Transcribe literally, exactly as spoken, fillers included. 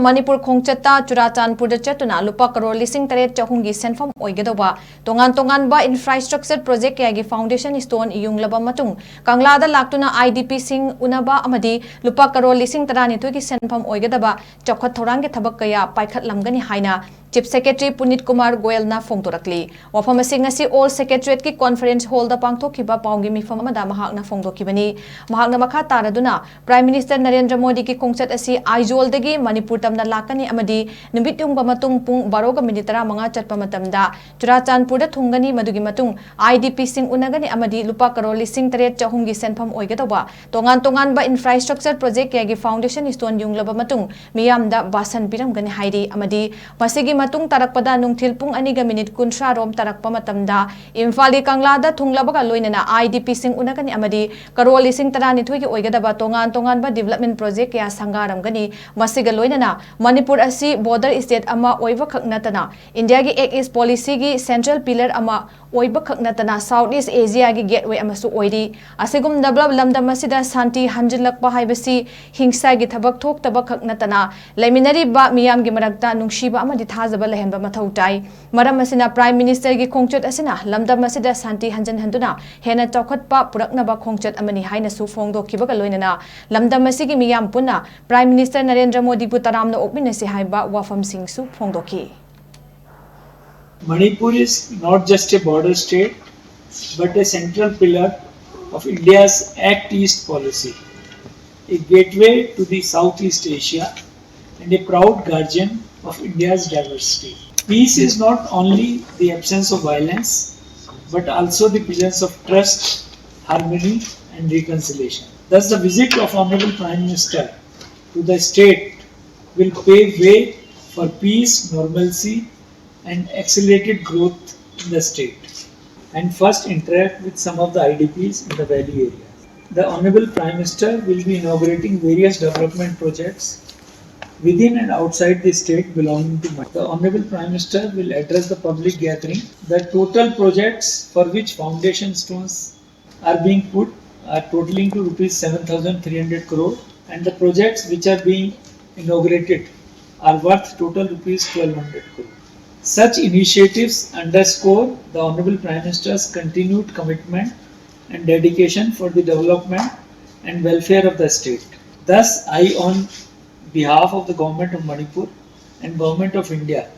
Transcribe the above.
ꯃꯅꯤꯄꯨꯔ ꯈꯣꯡꯆꯠꯇ ꯆꯨꯔꯥꯆꯥꯟꯄꯨꯔꯗ ꯆꯠꯇꯨꯅ ꯂꯨꯄꯥ ꯀꯔꯣꯔ ꯂꯤꯁꯤꯡ ꯇꯔꯦꯠ ꯆꯍꯨꯝꯒꯤ ꯁꯦꯟꯐꯝ ꯑꯣꯏꯒꯗꯧꯕ ꯇꯣꯉꯥꯟ ꯇꯣꯉꯥꯟꯕ infrastructure project ꯀꯌꯥꯒꯤ foundation stone ꯌꯨꯡꯂꯕ ꯃꯇꯨꯡ, ꯀꯪꯂꯥꯗ ꯂꯥꯛꯇꯨꯅ IDPꯁꯤꯡ ꯎꯅꯕ ꯑꯃꯗꯤ ꯂꯨꯄꯥ ꯀꯔꯣꯔ ꯂꯤꯁꯤꯡ ꯇꯔꯥꯅꯤꯊꯣꯏꯒꯤ ꯁꯦꯟꯐꯝ ꯑꯣꯏꯒꯗꯕ ꯆꯥꯎꯈꯠ ꯊꯧꯔꯥꯡꯒꯤ ꯊꯕꯛ ꯀꯌꯥ ꯄꯥꯏꯈꯠꯂꯝꯒꯅꯤ ꯍꯥꯏꯅ Chief Secretary ꯄꯨꯅꯤꯠ ꯀꯨꯃꯥꯔ ꯒꯣꯌꯜꯅ ꯐꯣꯡꯗꯣꯔꯛꯂꯤ꯫ ꯋꯥꯐꯝ ꯑꯁꯤ ꯉꯁꯤ Old Secretariatꯀꯤ conference hallꯗ ꯄꯥꯡꯊꯣꯛꯈꯤꯕ ꯄꯥꯎꯒꯤ ꯃꯤꯐꯝ ꯑꯃꯗ ꯃꯍꯥꯛꯅ ꯐꯣꯡꯗꯣꯛꯈꯤꯕꯅꯤ꯫ ꯃꯍꯥꯛꯅ ꯃꯈꯥ ꯇꯥꯔꯗꯨꯅ, Prime Minister ꯅꯔꯦꯟꯗ꯭ꯔ ꯃꯣꯗꯤꯒꯤ ꯈꯣꯡꯆꯠ ꯑꯁꯤ ꯑꯥꯏꯖꯣꯜꯗꯒꯤ ꯃꯅꯤꯄꯨꯔ ꯇꯝꯅ ꯂꯥꯛꯀꯅꯤ ꯑꯃꯗꯤ ꯅꯨꯃꯤꯠ ꯌꯨꯡꯕ ꯃꯇꯨꯡ ꯄꯨꯡ ꯕꯥꯔꯣꯒ ꯃꯤꯅꯤꯠ ꯇꯔꯥꯃꯉꯥ ꯆꯠꯄ ꯃꯇꯝꯗ ꯆꯨꯔꯥꯆꯥꯟꯄꯨꯔꯗ ꯊꯨꯡꯒꯅꯤ꯫ ꯃꯗꯨꯒꯤ ꯃꯇꯨꯡ IDPꯁꯤꯡ ꯎꯅꯒꯅꯤ ꯑꯃꯗꯤ ꯂꯨꯄꯥ ꯀꯔꯣꯔ ꯂꯤꯁꯤꯡ ꯇꯔꯦꯠ ꯆꯍꯨꯝꯒꯤ ꯁꯦꯟꯐꯝ ꯑꯣꯏꯒꯗꯧꯕ ꯇꯣꯉꯥꯟ ꯇꯣꯉꯥꯟꯕ infrastructure project ꯀꯌꯥꯒꯤ foundation stone ꯌꯨꯡꯂꯕ ꯃꯇꯨꯡ ꯃꯤꯌꯥꯝꯗ ꯚꯥꯁꯟ ꯄꯤꯔꯝꯒꯅꯤ ꯍꯥꯏꯔꯤ꯫ ꯑꯃꯗꯤ ꯃꯁꯤꯒꯤ ꯃꯇꯨꯡ ꯇꯥꯔꯛꯄꯗ ꯅꯨꯡꯊꯤꯜ ꯄꯨꯡ ꯑꯅꯤꯒ ꯃꯤꯅꯤꯠ ꯀꯨꯟꯊ꯭ꯔꯥ ꯔꯣꯝ ꯇꯥꯔꯛꯄ ꯃꯇꯝꯗ ꯏꯝꯐꯥꯜꯒꯤ ꯀꯪꯂꯥꯗ ꯊꯨꯡꯂꯕꯒ ꯂꯣꯏꯅꯅ IDPꯁꯤꯡ ꯎꯅꯒꯅꯤ ꯑꯃꯗꯤ ꯀꯔꯣꯔ ꯂꯤꯁꯤꯡ ꯇꯔꯥꯅꯤꯊꯣꯏꯒꯤ ꯑꯣꯏꯒꯗꯕ ꯇꯣꯉꯥꯟ ꯇꯣꯉꯥꯟꯕ development project ꯀꯌꯥ ꯁꯪꯒꯥꯔꯝꯒꯅꯤ꯫ ꯃꯁꯤꯒ ꯂꯣꯏꯅꯅ ꯃꯅꯤꯄꯨꯔ ꯑꯁꯤ border state ꯑꯃ ꯑꯣꯏꯕꯈꯛ ꯅꯠꯇꯅ ꯏꯟꯗꯤꯌꯥꯒꯤ Act East Policyꯒꯤ central pillar ꯑꯃ ꯑꯣꯏꯕꯈꯛ ꯅꯠꯇꯅ South East Asiaꯒꯤ gateway ꯑꯃꯁꯨ ꯑꯣꯏꯔꯤ꯫ ꯑꯁꯤꯒꯨꯝꯂꯕ ꯂꯝꯗꯝ ꯑꯁꯤꯗ ꯁꯥꯟꯇꯤ ꯍꯟꯖꯤꯜꯂꯛꯄ ꯍꯥꯏꯕꯁꯤ ꯍꯤꯡꯁꯥꯒꯤ ꯊꯕꯛ ꯊꯣꯛꯇꯕꯈꯛ ꯅꯠꯇꯅ ꯂꯩꯃꯤꯟꯅꯔꯤꯕ ꯃꯤꯌꯥꯝꯒꯤ ꯃꯔꯛꯇ ꯅꯨꯡꯁꯤꯕ ꯑꯃꯗꯤ ꯊꯥꯖꯕ ꯂꯩꯍꯟꯕ ꯃꯊꯧ ꯇꯥꯏ꯫ ꯃꯔꯝ ꯑꯁꯤꯅ Prime Ministerꯒꯤ ꯈꯣꯡꯆꯠ ꯑꯁꯤꯅ ꯂꯝꯗꯝ ꯑꯁꯤꯗ ꯁꯥꯟꯇꯤ ꯍꯟꯖꯤꯟꯍꯟꯗꯨꯅ ꯍꯦꯟꯅ ꯆꯥꯎꯈꯠꯄ ꯄꯨꯔꯛꯅꯕ ꯈꯣꯡꯆꯠ ꯑꯃꯅꯤ ꯍꯥꯏꯅꯁꯨ ꯐꯣꯡꯗꯣꯛꯈꯤꯕꯒ ꯂꯣꯏꯅꯅ ꯂꯝꯗꯝ ꯑꯁꯤꯒꯤ ꯃꯤꯌꯥꯝ ꯄꯨꯟꯅ Prime Minister ꯅꯔꯦꯟꯗ꯭ꯔ ꯃꯣꯗꯤꯕꯨ ꯇꯔꯥꯝꯅ ꯑꯣꯛꯃꯤꯟꯅꯁꯤ ꯍꯥꯏꯕ ꯋꯥꯐꯝꯁꯤꯡꯁꯨ ꯐꯣꯡꯗꯣꯛꯈꯤ꯫ Manipur is not just a border state, but a central pillar of India's Act East policy, a gateway to the Southeast Asia, and a proud guardian of India's diversity. Peace is not only the absence of violence, but also the presence of trust, harmony, and reconciliation. Thus, the visit of Honorable Prime Minister to the state will pave way for peace, normalcy, and accelerated growth in the state, and first interact with some of the IDPs in the valley area. The Honorable Prime Minister will be inaugurating various development projects within and outside the state belonging to Manipur. The Honorable Prime Minister will address the public gathering. The total projects for which foundation stones are being put are totaling to rupees seven thousand three hundred crore, and the projects which are being inaugurated are worth total rupees twelve hundred crore. Such initiatives underscore the Honorable Prime Minister's continued commitment and dedication for the development and welfare of the state. Thus, I, on behalf of the Government of Manipur and Government of India,